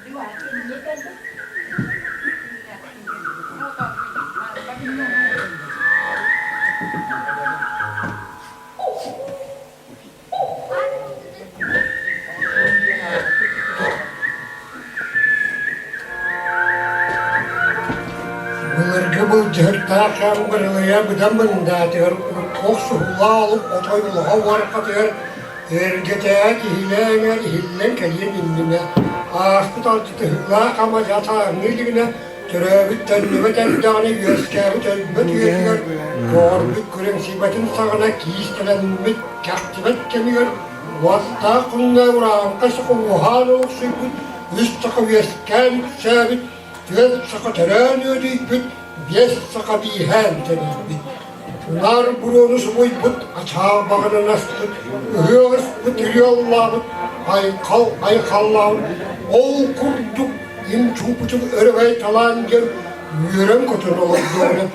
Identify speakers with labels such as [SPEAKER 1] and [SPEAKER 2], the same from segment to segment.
[SPEAKER 1] Былыргы былдьаһыктаах кэм барылыйа быдан мындаатыгар урукку охсуһуулаах олук отой улахан уорҕатыгар эргэтээҕи киһилээн иһиллэн кэлиэн иннинэ ааспыт алдьатыһыылаах ама дьатааҥҥы илигинэ төрөөбүт төннүбэт эрдэҕинэ үөскээбит өлбөт үйэтигэр көҕөрбүт күрэҥсийбэтин саҕана киистэлэммит кэхтибэт кэмигэр уоттаах күҥҥэ урааҥхай саха уоһаан олохсуйбут үс саха үөскээн үксээбит түөрт саха төрөөн үөдүйбүт биэс саха бииһээн тэнийбит Унаар буруону субуйбут, ачаах баҕанан аспыт, ыһыах ыспыт, ырыаллаабыт, айхал айхаллаабыт, ол курдук им чуупутун өрөгөй талаан диэн үөрэн-көтөн олордоҕуна,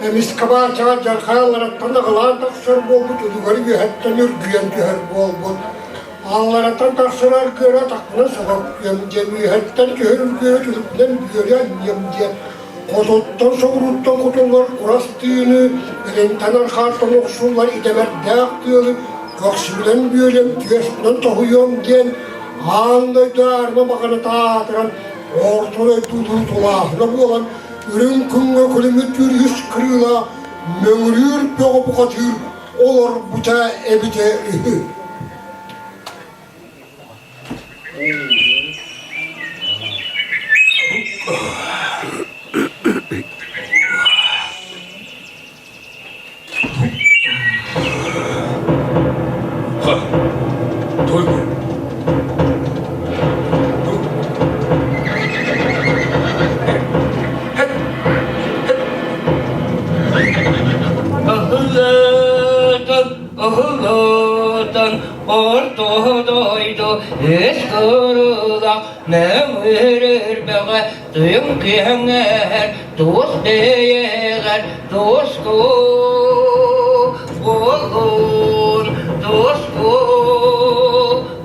[SPEAKER 1] эмискэ баачаҕа дьархай аллараттан аҕылаан тахсар буолбут үлүгэр үөһэттэн үргүйэн түһэр буолбут. Аллараттан тахсар аргыара атахпынан сабаргыам диэн үөһэттэн түһэр үргүөрэ түлүкүнэн бүөрэ анньыам диэн Хотуттан соҕурууттан кутуллар курас тыыны, илинтэн арҕааттан охсуллар идэмэрдээх тыалы көхсүбүнэн бүөлэм, түөспүнэн тоһуйуом диэн аан дойду аарыма баҕаната аатыран, орто дойду улуу тулааһына буолан, үрүҥ күҥҥэ күлүмүттүүр үс кырыылаах мөҥүрүүр бөҕө бухатыыр олорбута эбитэ үһү.
[SPEAKER 2] Уһулутан орто дойду үс кырыылаах мөҥүрүр бөҕө тыын киэҥэр тус бэйэҕэр туску буоллун туску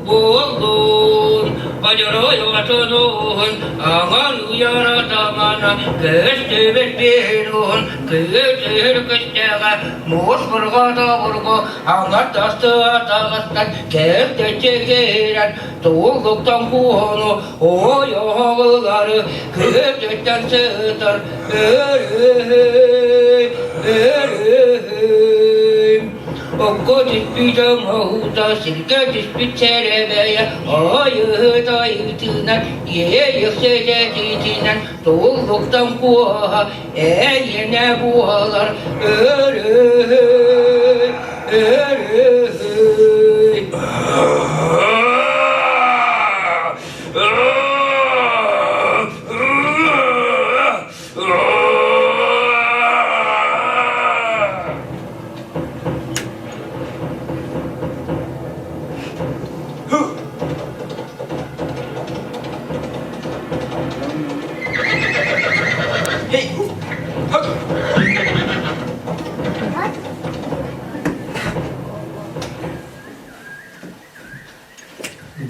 [SPEAKER 2] буоллун Бодьорой отонуһун аҕан уйаратамана көстүбэт биһируһун кыытыр көстөөҕө муус бурҕата бургу аҥардастыа таҕыстан кэлтэччи киирэн тууллуктан кууһуну ойоҕолары күөтүттэн сытар өрүһүй өрүһүй Окко түспүт оҥоһуута сиргэ түспүт сэрэбэйэ ойыһыт ойытынан иэйэхсэтэ тиитинэн тууллуктан куоһа эйиэнэ буолар өрүһүй өрүһүй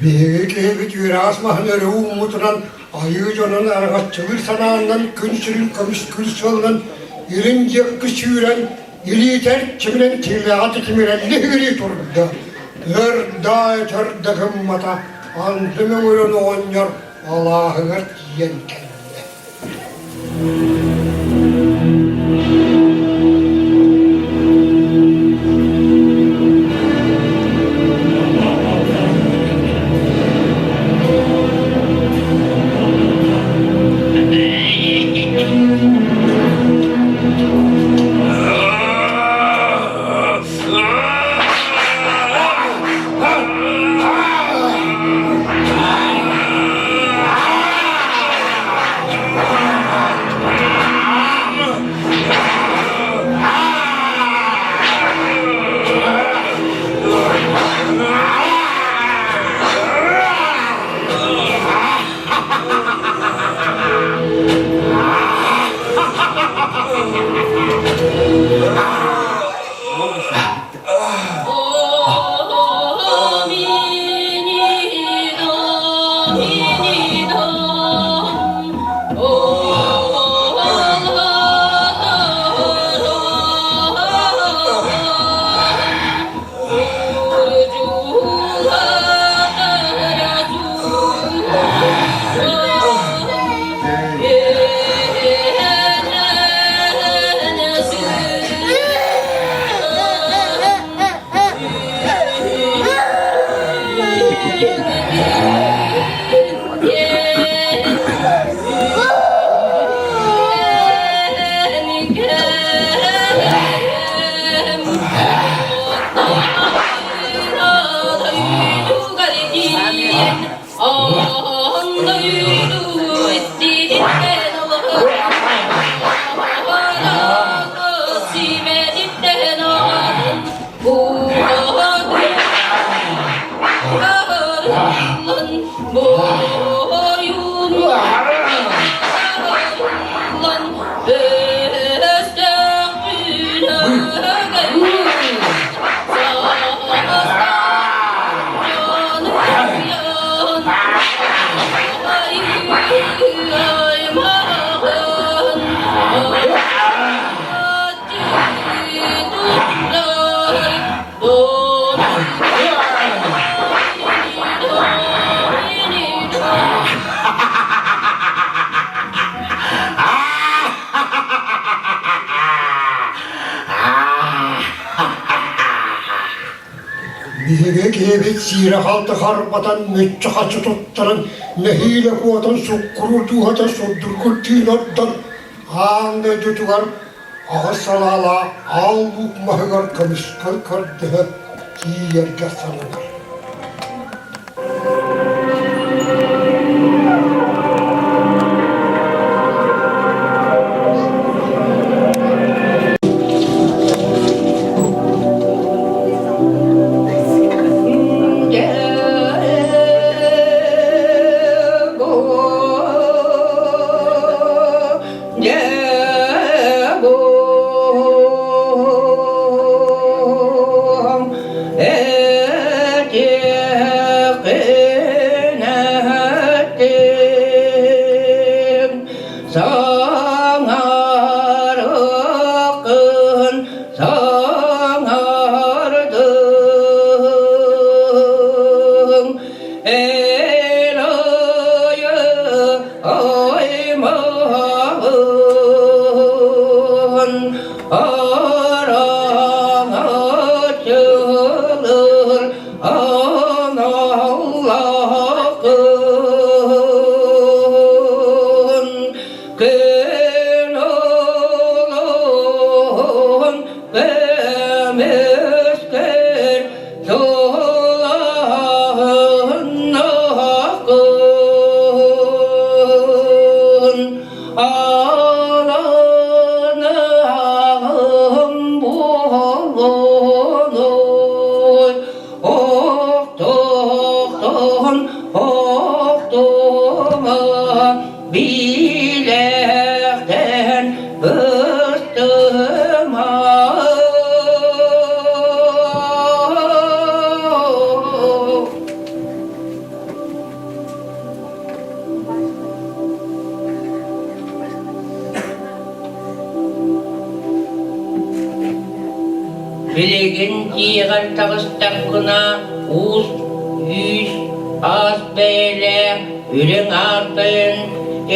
[SPEAKER 1] Биһиги киһибит үөрэҕэс маһын өрө ууммутунан айыы дьонун араҥаччылыыр санаанан күн сирин көмүскүүр сыалынан илин диэки сүүрэн илиитэ эрчиминэн тиҥилэҕэ титимирэллиһигирии турда. Өр да өтөр да гыммата анды мөҥүрэн оҕонньор алааһыгар тиийэн кэллэ.
[SPEAKER 3] Дойду истиититтэн симэтиттэн аҕатын буойун өстөөх
[SPEAKER 1] Биһиги киһибит сиирэ-халты харбатан, мүччү-хаччы туттаран, нэһиилэ куотан суккуруур дууһата сурдургур тыын ордон, аан дойдутугар аҕыс салаалаах аал луук маһыгар көмүскэл көрдөһө тиийэргэ сананар.
[SPEAKER 2] Саҥарыкын саҥардың эр аймаҕын араҥаччылыр аналлааххын күн олоҕун көмүскэр Сулаһыннааххын аланыаҕым буолуой охтохтон охтума билэхтэн быстыма. Билигин дьиэҕэр таҕыстаххына уус, үүс, аас бэйэлээх үрүҥ аартайын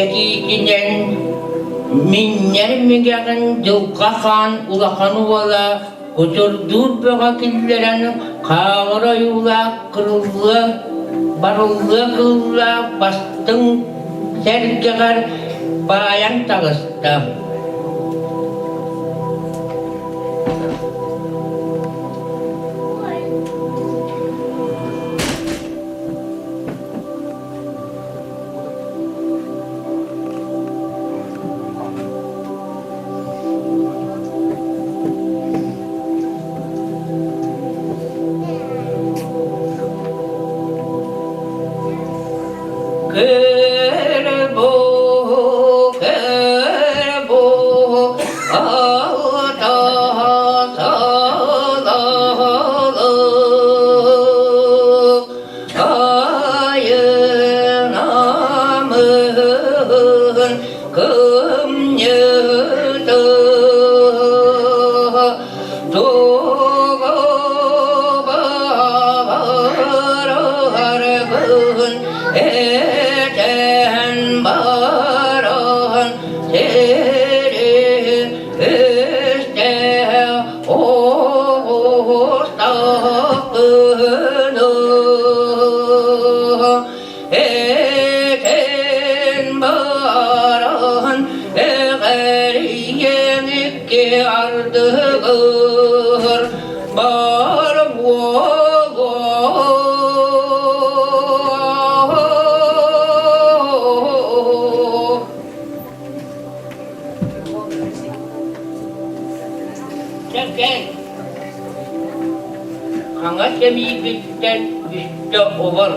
[SPEAKER 2] этиитинэн минньэр мүгэҕин Дьылҕа Хаан улахан уола кутурдуур бөҕө киллэрэн хааҕыр ойуулаах кырыллыа барыллыа кыллаах бастыҥ сэргэҕэр баайан таҕыста. Көр бу, көр бу, Айынамын кымньыты тугу баҕараргын этэн баран сири үстэ Этэн баран эҕэрийэн икки ардыгар бар буолуо. миигиттэн үстэ обор.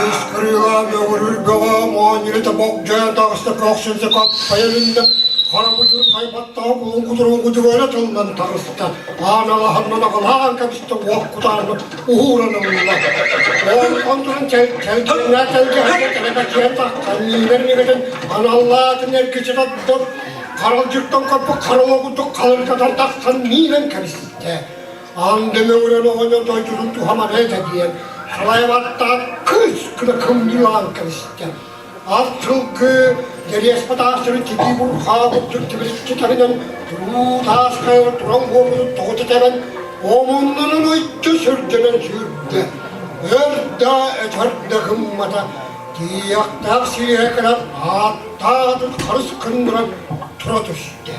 [SPEAKER 1] Үс кырыылаах мөҕүрүр бөҕө моонньуну тобох дьайан таҕыста көхсүн каппайан иннэ хара будьур хайбаттаҕа кулун кутуруун кутуруона тылынан таҕыста аан алаһаннан аҕалаан кэбистэ уох кутааны уһууран ылла онтон туран чэлгиэннээх тэлгэһэгэ тэлэкэчийэн тахсан миинэр мигэтин аналлаатын эргиччи тардан харалдьыттан көрбүт харала курдук халыргатан тахсан миинэн кэбистэ Анды мөҥүрэн оҕонньор дойдутун туһамана этэ диэн салайбаттаах кыыс гына кымньыылаан кэбистэ. Ат сылгы дэриэспэ таастарын тигии бурхаа курдук тибиличчи тэбинэн туруу таас хайа туран буолбутун тоҕу тэтэбэн омуннанан ойчу сүрдэнэн сүүрдэ. Өр да өтөр да гыммата тиийэхтээх сириһэ кэлэн ааттаах атын харыс гыннаран тура түстэ.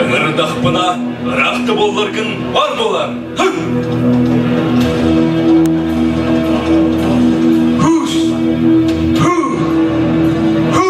[SPEAKER 4] Ыҥырдахпына ыраах да буолларгын бар буолар. Хус! Ху! Ху!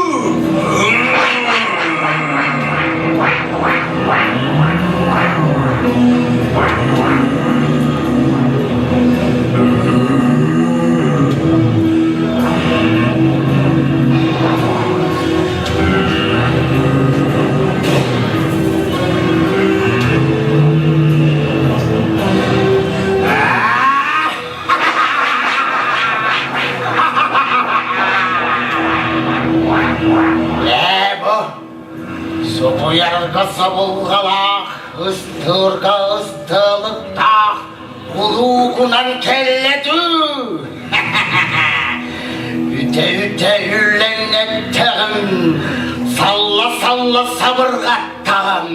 [SPEAKER 5] Ээ бу субуйарга собулҕалаах, ыстыырга ыстыалыктаах улуукунан кэллэ дуу? Үтэ-үтэ үллэҥнэттэҕим, салла-салла сабырҕаттаҕым.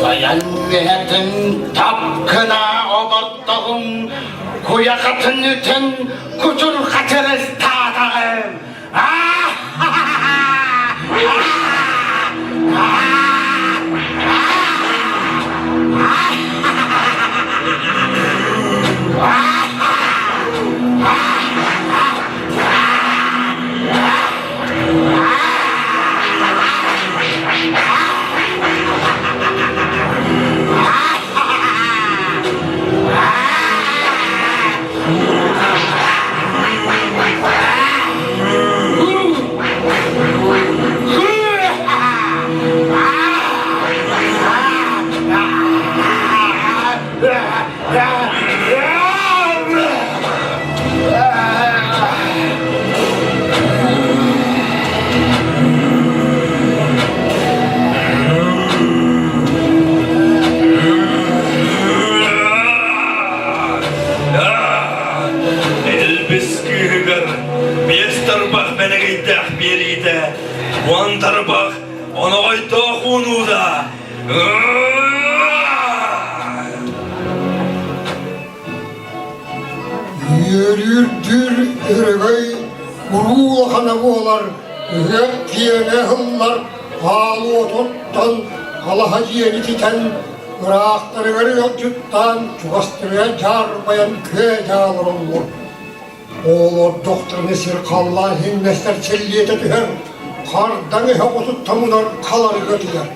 [SPEAKER 5] Тойон үөһэтин тап гына оботтоҕум, куйахатын үтэн кучурҕатын ыстаатаҕым.
[SPEAKER 4] Элбис күүһүгэр биэс тарбах бэлэгэйдээх биэриитэ, уон тарбах оноҕойдоох уунуута.
[SPEAKER 1] Үөрүүрдүүр өрөгөй уруу улахана буолар, ыһыах киэҥэ ыһыллар, хаалуотуттан халаһа дьиэни титэн, ыраахтарыгар ыалдьыттаан, чугастарыгар дьаарбайан күө-дьаа олороллор. Олордохторуна сир халлаан иҥнэстэр силлиэтэ түһэр, хардаҥ эһэ оҕотуттан мунар халарыга түһэр.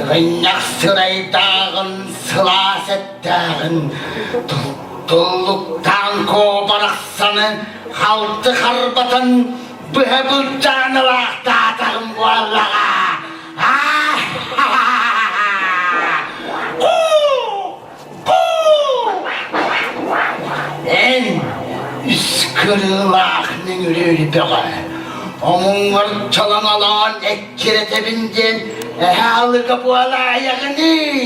[SPEAKER 5] Сыгынньах сырайдааҕын, сылаас эттээҕин, туллуктаан куобарахсаны халты харбатан быһа былдьаан ылаахтаатаҕым буоллаҕа. Эн үс кырыылаах нөҥүрүөрү бөҕө, омуҥҥар чалаҥалаан эккирэтэбин диэн эһэ алыга буолаайаҕыный,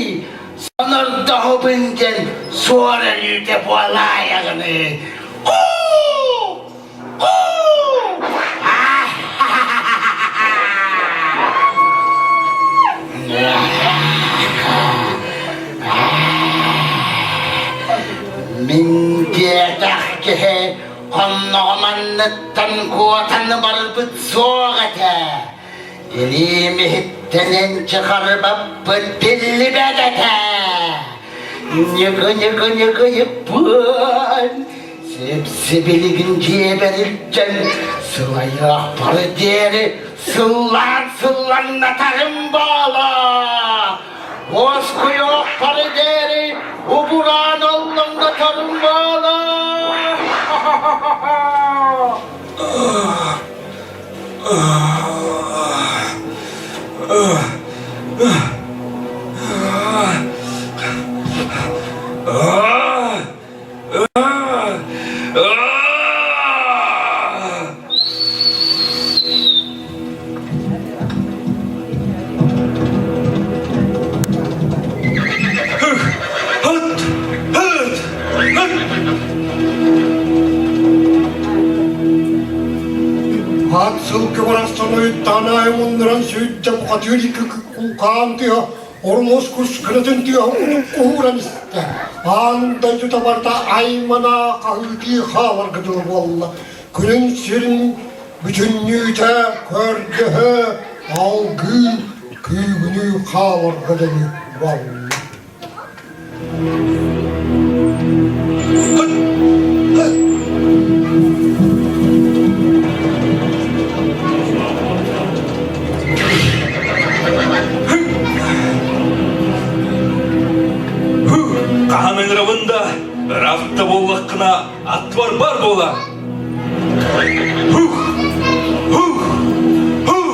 [SPEAKER 5] сонордоһобун диэн суор өлүүтэ буолаайаҕыный. Мин диэтэх киһи хонноҕум анныттан куотан барбыт суох этэ. Илиим иһиттэн энчи харбаппыт биллибэт этэ. Ньыгы-ньыгы-ньыгыйыппын Сип-сибилигин дьиэбэр илдьэн сылайыахпар диэри сыллаан сыллаҥнатарым буола. Уоскуйуохпар диэри убураан оллоҥноторум буола.
[SPEAKER 4] Hıt! Hıt! Hıt!
[SPEAKER 1] Ат сылгы барахсан уйуттаан аайы муннуран сүүрдэ бухатыыр икки кулкаан тыа Ормуз кус кыратын тыаһа утук-куһууран истэ. Аан дойдута барыта аймана хаһыытыы хааларга дылы буолла. Күнүн сирин бүтүннүүтэ көрдөһө, алгыы, күүгүнүү хааларга дылы буолла.
[SPEAKER 4] Hıt! Hıt! Хаһан ыҥырабын да, ыраах да буоллаххына, аттыбар бар буолар. Хух! Хух! Хух!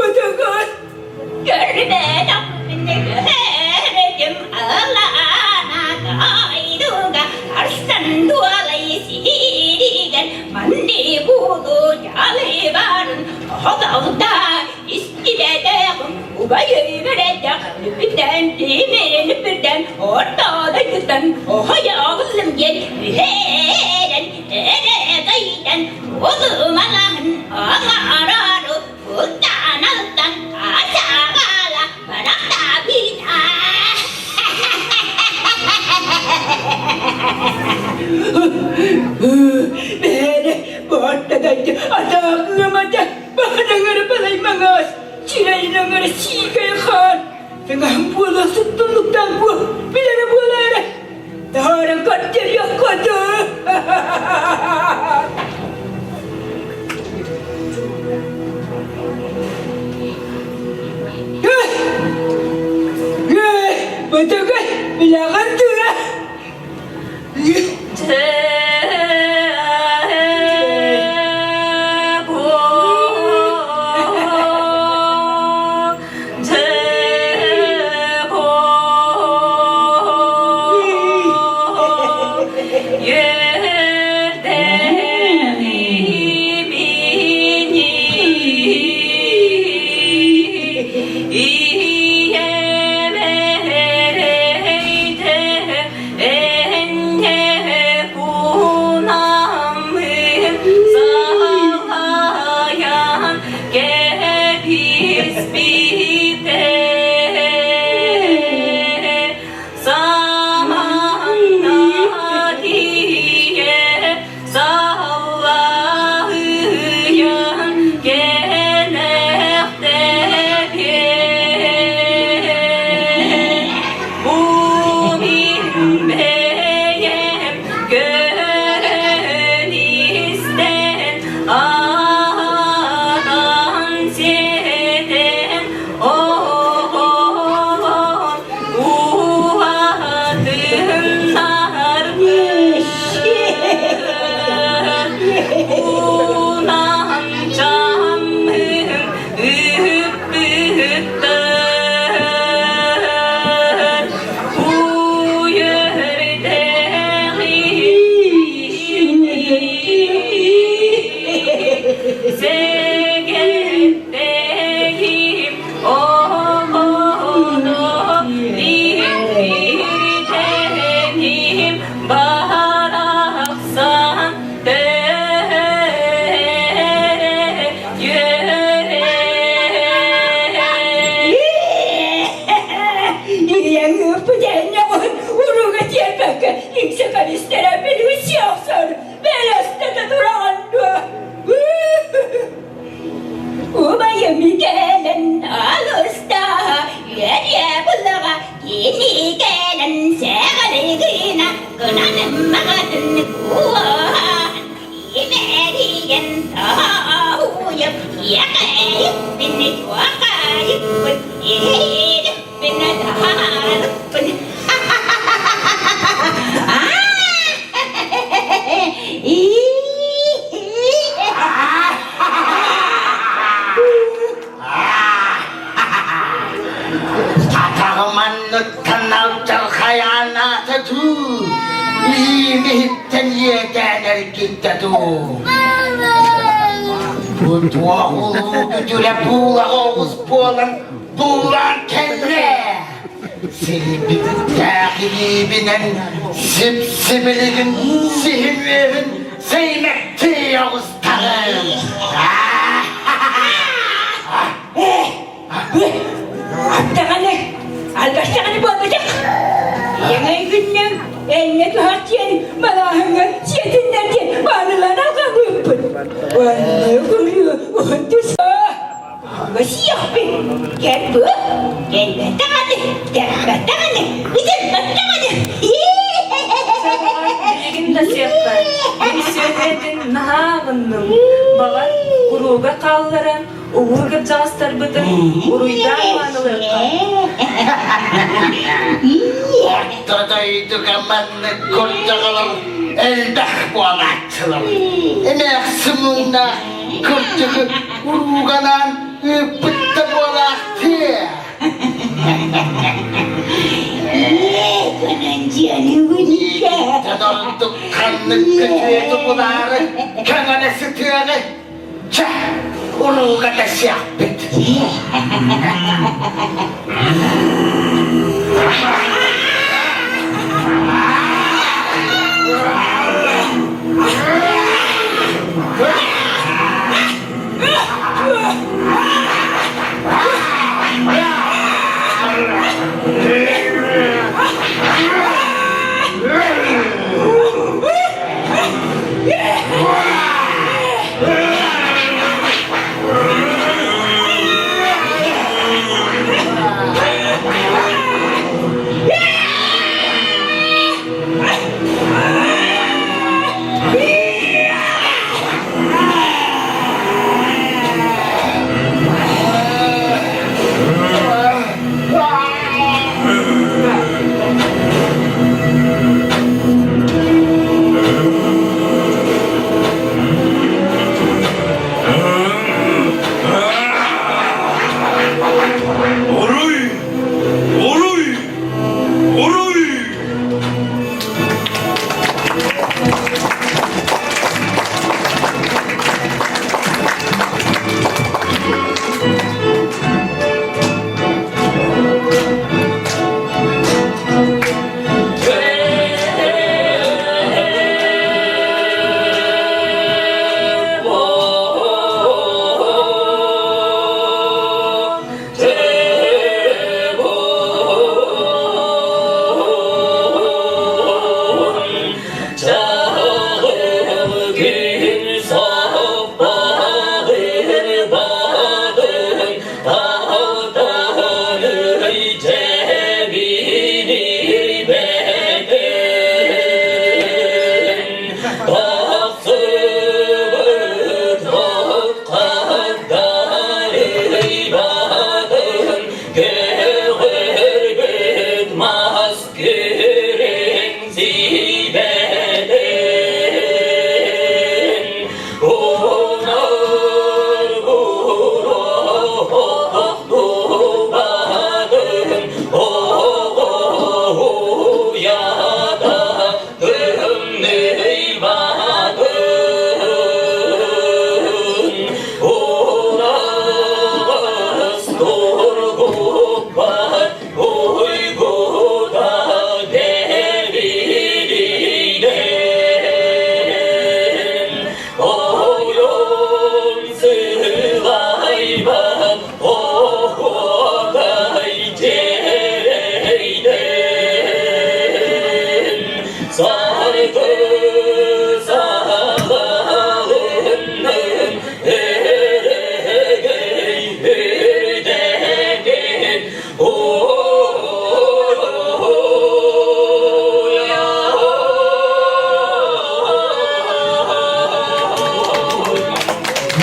[SPEAKER 2] Утугун көрбөтөхпүн ылана дойдуга арсан дуолай сиригэр манды буолу дьалыбарын оһолоута истибэтэҕим убай өйбөрөтөх нүпүтэн тимирин бүрдэн орто дойдуттан оһойоҕуллум диэн үһэрэн эрэ кыйтан улумалаһын оҥорору Куттааналтан ачааҕаала барахтаабыта. Бэйэ буортадайды атааҕыҥамата баһанаҥар балай маҥаас сирэйинаҥар сиикэй хаан тыҥаһым буола суттуннуктаах буо билэрэ буолаары таһааран көрдөрүөххэ Бытыгы билэҕин дуо?
[SPEAKER 3] Сэгэттэйим оҕону Иһиттэниим барахсан төһө
[SPEAKER 2] Ийэҥ ыыппыт уруга тиэрбэккэ иҥсэ кэбистэрэ билиси охсор бэлэстэтэ тураҕын дуо? Убайым кэлэн алыста үөрүө буллаҕа кини кэлэн сэҕэригина гынан маҕатын куоһаан имэрийэн таһуйап иэҕэйиппин туохайыппын иһириппин таһаарыппын
[SPEAKER 5] Атаҕым анныттан алдьархайаанаата дуу, илиим иһиттэн иэдээн эргиттэ дуу. Бу туох улуу күтүрэ буулаҕа оҕус буолан буулаан кэллэ. Силбиттээх илиибинэн сип-сибилигин сиһин үөһүн сэймэктии оҕустарым.
[SPEAKER 2] Аттаҕаны, албастаҕаны буолбатах. Ийэҥ өйгүннэҥ, энньэ туһах диэн малааһыҥҥа сиэтиннэр диэн маанылаан алҕаабыппыт. Онно көрүө уһун туса. Сиэхпин, кэлбы, кэлбэтэҕини, кэлбэтэҕини, итирбэтэҕини.
[SPEAKER 3] Билигин да сиэххэ, мин сүөһэтин наһаа аҕынным. Баҕар, урууга хаалларан, улуу кырдьаҕастарбытын уруйдаан маанылыахха.
[SPEAKER 5] Орто дойдуга маннык курдьаҕалар элбэх буолааччылар. Эмээхсин муҥнаах кырдьыгы урууганаан ыыппыт да буолаахтыа. Миигиттэн ордук ханнык күтүөтү булаары көҥөнө сытыаҕай. Чэ, урууга да сиэхпит.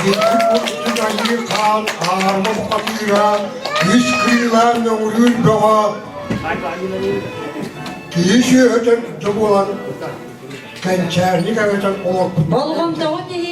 [SPEAKER 1] Биирдик айыы хаан аарма бухатыыра үс кыылаан мөҥүрүүр бөҕө киһи сүөһүтэн да буолан кэнчээрник эбэтэр олорбут
[SPEAKER 6] Болҕомтоҕут иһин.